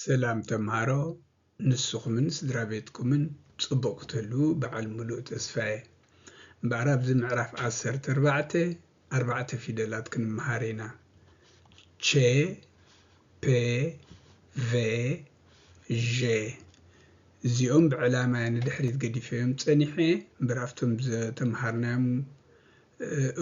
ሰላም ተምሃሮ፣ ንስኹምን ስድራ ቤትኩምን ጽቡቕ ክትህልዉ በዓል ምሉእ ተስፋ እየ። እምበኣር ኣብዚ ምዕራፍ ዓሰርተ ኣርባዕተ ኣርባዕተ ፊደላት ክንመሃር ኢና። ቸ፣ ፐ፣ ቨ፣ ዠ። እዚኦም ብዕላማ እየ ንድሕሪት ገዲፈዮም ጸኒሐ፣ እምበር ኣብቶም ዝተምሃርናዮም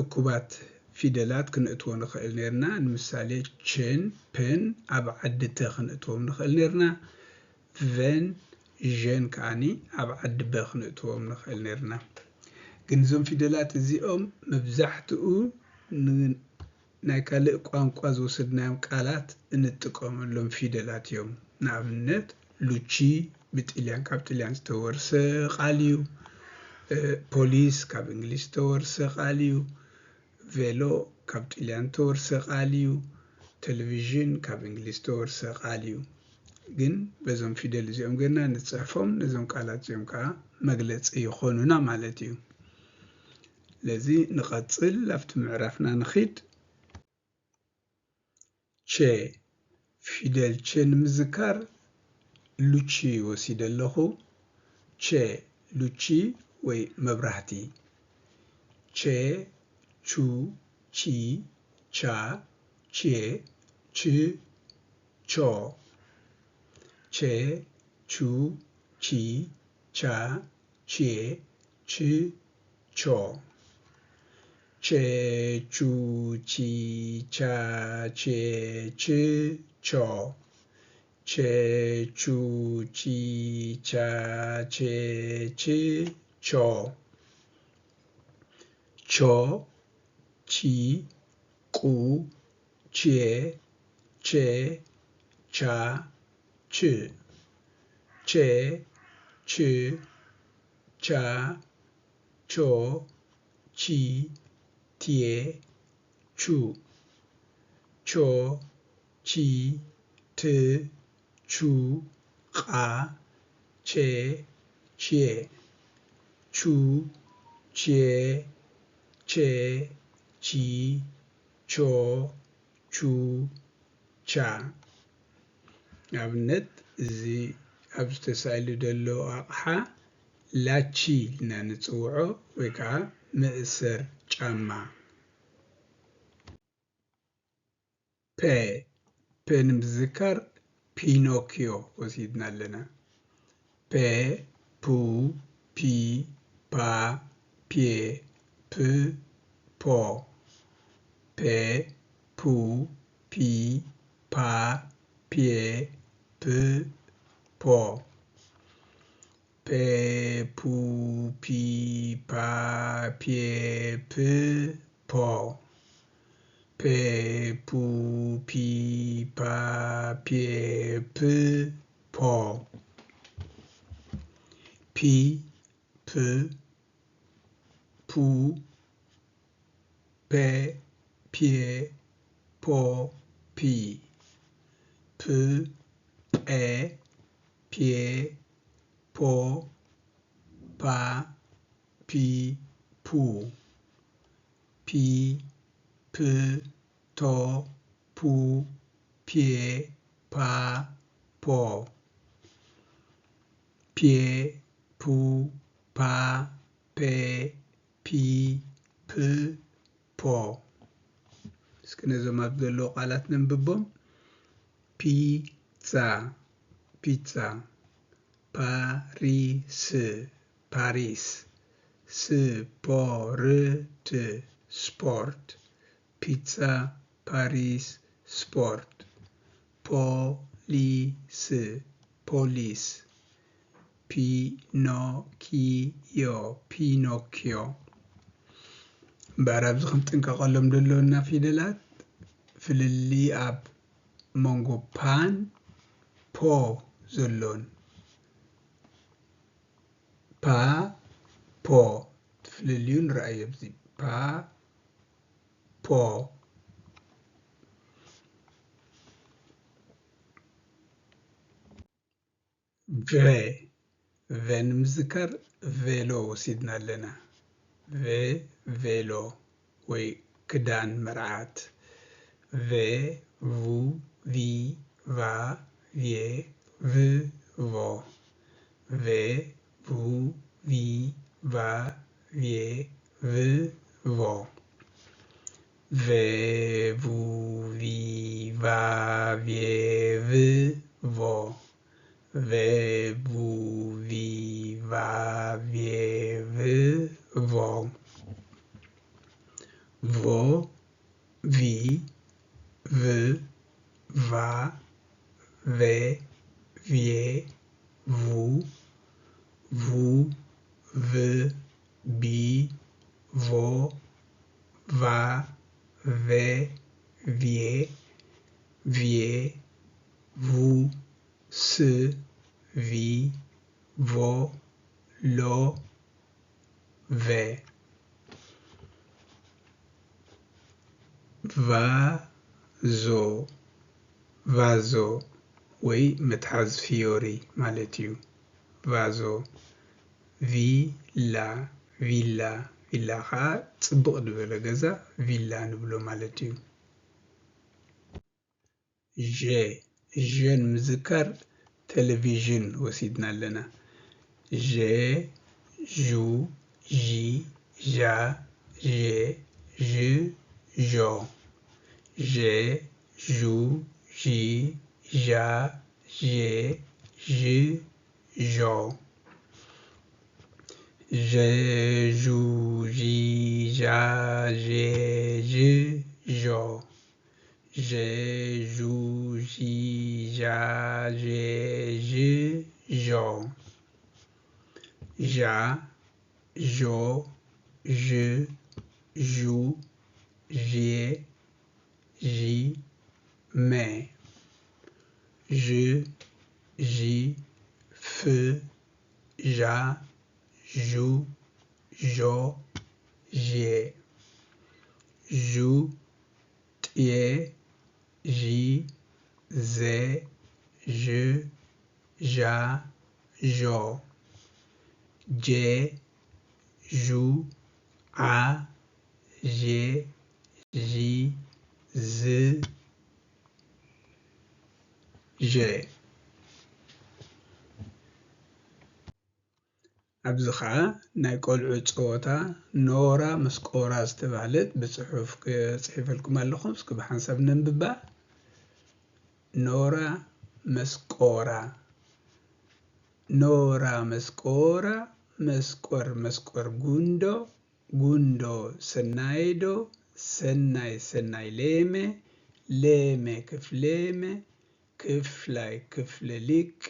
እኩባት ፊደላት ክንእትዎ ንኽእል ኔርና። ንምሳሌ ችን ፕን ኣብ ዓዲ ተ ክንእትዎም ንኽእል ኔርና። ቨን ዠን ከኣኒ ኣብ ዓዲ በ ክንእትዎም ንኽእል ኔርና። ግን እዞም ፊደላት እዚኦም መብዛሕትኡ ን-፣ ናይ ካልእ ቋንቋ ዝወሰድናዮም ቃላት እንጥቀመሎም ፊደላት እዮም። ንኣብነት ሉቺ ብጥልያን፣ ካብ ጥልያን ዝተወርሰ ቃል እዩ። እ፣ ፖሊስ ካብ እንግሊዝ ዝተወርሰ ቃል እዩ። ቬሎ ካብ ጥልያን ዝተወርሰ ቃል እዩ። ቴሌቪዥን ካብ እንግሊዝ ዝተወርሰ ቃል እዩ። ግን በዞም ፊደል እዚኦም ጌርና ንጽሕፎም፣ ነዞም ቃላት እዚኦም ከኣ መግለጺ ይኾኑና ማለት እዩ። ስለዚ ንቐጽል፣ ኣብቲ ምዕራፍና ንኺድ። ቸ፣ ፊደል ቸ ንምዝካር ሉቺ ወሲደ ኣለኹ። ቸ፣ ሉቺ ወይ መብራህቲ። ቸ፣ ቹ፣ ቺ፣ ቻ፣ ቼ፣ ች፣ ቾ። ቸ፣ ቹ፣ ቺ፣ ቻ፣ ቼ፣ ች፣ ቾ። ቸ፣ ቹ፣ ቺ፣ ቻ፣ ቼ፣ ች፣ ቾ። ቸ፣ ቹ፣ ቺ፣ ቻ፣ ቼ፣ ች፣ ቾ። ቾ፣ ቺ፣ ቁ፣ ቼ፣ ቼ፣ ቻ፣ ች። ቸ፣ ች፣ ቻ፣ ቾ፣ ቺ፣ ቴ፣ ቹ። ቾ፣ ቺ፣ ት፣ ቹ፣ ቓ፣ ቼ፣ ቼ። ቹ፣ ቼ፣ ቼ፣ ቺ፣ ቾ፣ ቹ፣ ቻ። ንኣብነት፣ እዚ ኣብዚ ተሳኢሉ ዘሎ ኣቕሓ ላቺ ኢልና ንጽውዖ ወይ ከኣ መእሰር ጫማ። ፐ፣ ፐ ንምዝካር ፒኖኪዮ ወሲድና ኣለና። ፐ፣ ፑ፣ ፒ፣ ፓ፣ ፔ፣ ፕ፣ ፖ። ፐ፣ ፑ፣ ፒ፣ ፓ፣ ፔ፣ ፕ፣ ፖ። ፐ፣ ፑ፣ ፒ፣ ፓ፣ ፔ፣ ፕ፣ ፖ። ፐ፣ ፑ፣ ፒ፣ ፓ፣ ፔ፣ ፕ፣ ፖ። ፒ፣ ፕ፣ ፑ፣ ፐ፣ ፔ፣ ፖ፣ ፒ። ፕ፣ ጴ፣ ፔ፣ ፖ፣ ፓ፣ ፒ፣ ፑ። ፒ፣ ፕ፣ ቶ፣ ፑ፣ ፔ፣ ፓ፣ ፖ። ፔ፣ ፑ፣ ፓ፣ ፔ፣ ፒ፣ ፕ፣ ፖ። እስኪ ነዞም ኣብ ዘለዉ ቃላት ነንብቦም። ፒዛ፣ ፒዛ። ፓሪስ፣ ፓሪስ። ስፖርት፣ ስፖርት። ፒዛ፣ ፓሪስ፣ ስፖርት። ፖሊስ፣ ፖሊስ። ፒኖኪዮ፣ ፒኖኪዮ። እምበኣር ኣብዚ ክንጥንቀቐሎም ዘለወና ፊደላት ፍልልይ ኣብ መንጎ ፓን ፖ ዘሎን። ፓ፣ ፖ። ፍልልዩ ንርኣዮ ኣብዚ። ፓ፣ ፖ። ቨ፣ ቨ ንምዝካር ቬሎ ወሲድና ኣለና። ቨ፣ ቬሎ ወይ ክዳን መርዓት። ቨ፣ ቩ፣ ቪ፣ ቫ፣ ቬ፣ ቭ፣ ቮ። ቬ፣ ቩ፣ ቪ፣ ቫ፣ ቬ፣ ቭ፣ ቮ። ቬ፣ ቩ፣ ቪ፣ ቫ፣ ቬ፣ ቭ፣ ቮ። ቬ፣ ቩ፣ ቪ፣ ቫ፣ ቬ፣ ቭ፣ ቮ። ቮ፣ ቪ፣ ቭ፣ ቫ፣ ቬ፣ ቬ፣ ቩ፣ ቩ፣ ቭ፣ ቪ፣ ቮ፣ ቫ፣ ቬ፣ ቬ፣ ቬ፣ ቩ፣ ስ፣ ቪ፣ ቮ፣ ሎ፣ ቨ። ቫዞ፣ ቫዞ ወይ መትሓዝ ፍዮሪ ማለት እዩ። ቫዞ። ቪላ፣ ቪላ፣ ቪላ ኸዓ ጽቡቕ ዝበለ ገዛ ቪላ ንብሎ ማለት እዩ። ዠ፣ ዠ ንምዝካር ቴሌቪዥን ወሲድና ኣለና። ዠ፣ ዡ፣ ዢ፣ ዣ፣ ዤ፣ ዥ፣ ዦ። ዠ፣ ዡ፣ ዢ፣ ዣ፣ ዤ፣ ዥ፣ ዦ። ዠ፣ ዡ፣ ዢ፣ ዣ፣ ዤ፣ ዥ፣ ዦ። ዠ፣ ዡ፣ ዢ፣ ዣ፣ ዤ፣ ዥ፣ ዦ። ዣ፣ ዦ፣ ዥ፣ ዡ፣ ዤ፣ ዢ፣ መ። ዥ፣ ዢ፣ ፍ፣ ዣ፣ ዡ፣ ዦ፣ ዤ። ዡ፣ ጤ፣ ዢ፣ ዘ፣ ዥ፣ ዣ፣ ዦ። ጀ፣ ዡ፣ ዓ፣ ዤ፣ ዢ፣ ዝ፣ ዠ። ኣብዚ ኸዓ ናይ ቆልዑ ጸወታ ኖራ ምስ ቆራ ዝተባህለት ብጽሑፍ ክጽሒፈልኩም ኣለኹ። እስኪ ብሓንሳብ ነንብባ። ኖራ ምስ ቆራ። ኖራ ምስ ቆራ፣ መስቆር መስቆር ጉንዶ፣ ጉንዶ ሰናይዶ፣ ሰናይ ሰናይ ሌመ፣ ሌመ ክፍሌመ፣ ክፍላይ ክፍለ ሊቂ፣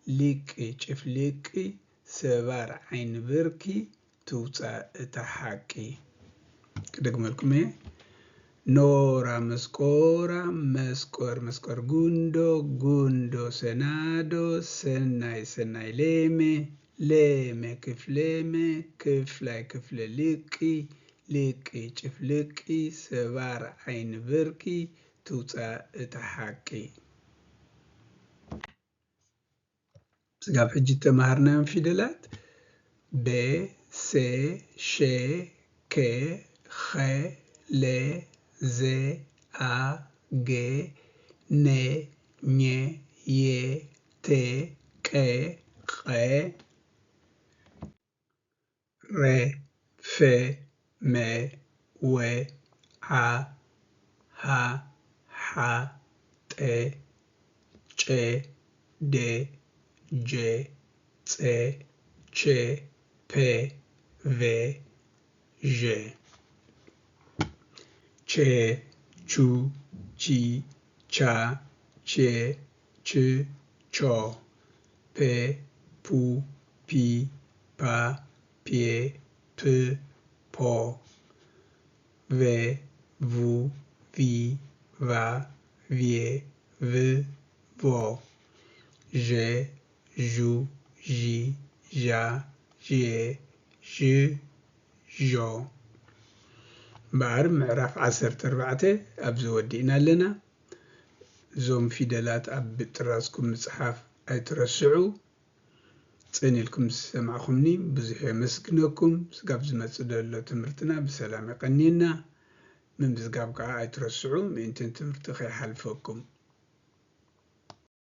ሊቂ ጭፍሊቂ፣ ሰባር ዓይኒ ብርኪ፣ ትውጻእ እታ ሓቂ። ክደግመልኩም እየ። ኖራ መስቆራ፣ መስቆር መስቆር ጉንዶ፣ ጉንዶ ሰናዶ፣ ሰናይ ሰናይ ሌሜ፣ ሌሜ ክፍሌሜ፣ ክፍላይ ክፍለ ሊቂ፣ ሊቂ ጭፍልቂ፣ ሰባር ዓይኒ ብርኪ፣ ትውጻእ እታ ሓቂ። ስጋብ ሕጂ እተማሃርናዮም ፊደላት በ፣ ሰ፣ ሸ፣ ከ፣ ኸ፣ ለ፣ ዘ፣ ኣ፣ ገ፣ ነ፣ ኘ፣ የ፣ ተ፣ ቀ፣ ቐ፣ ረ፣ ፈ፣ መ፣ ወ፣ ዓ፣ ሃ፣ ሓ፣ ጠ፣ ጨ፣ ደ፣ ጀ፣ ጸ፣ ቸ፣ ፐ፣ ቨ፣ ዠ። ቸ፣ ቹ፣ ቺ፣ ቻ፣ ቼ፣ ች፣ ቾ፣ ፔ፣ ፑ፣ ፒ፣ ፓ፣ ፔ፣ ፕ፣ ፖ፣ ቬ፣ ቩ፣ ቪ፣ ቫ፣ ቬ፣ ቭ፣ ቮ፣ ዠ፣ ዡ፣ ዢ፣ ዣ፣ ዤ፣ ዥ፣ ዦ። እምበኣር ምዕራፍ ዓሰርተ ኣርባዕተ ኣብዚ ወዲእና ኣለና። እዞም ፊደላት ኣብ ጥራዝኩም ምጽሓፍ ኣይትረስዑ። ጽን ኢልኩም ዝሰማዕኹምኒ ብዙሕ የመስግነኩም። ስጋብ ዝመጽእ ዘሎ ትምህርትና ብሰላም የቐንየና። ምምዝጋብ ከኣ ኣይትረስዑ፣ ምእንትን ትምህርቲ ከይሓልፈኩም።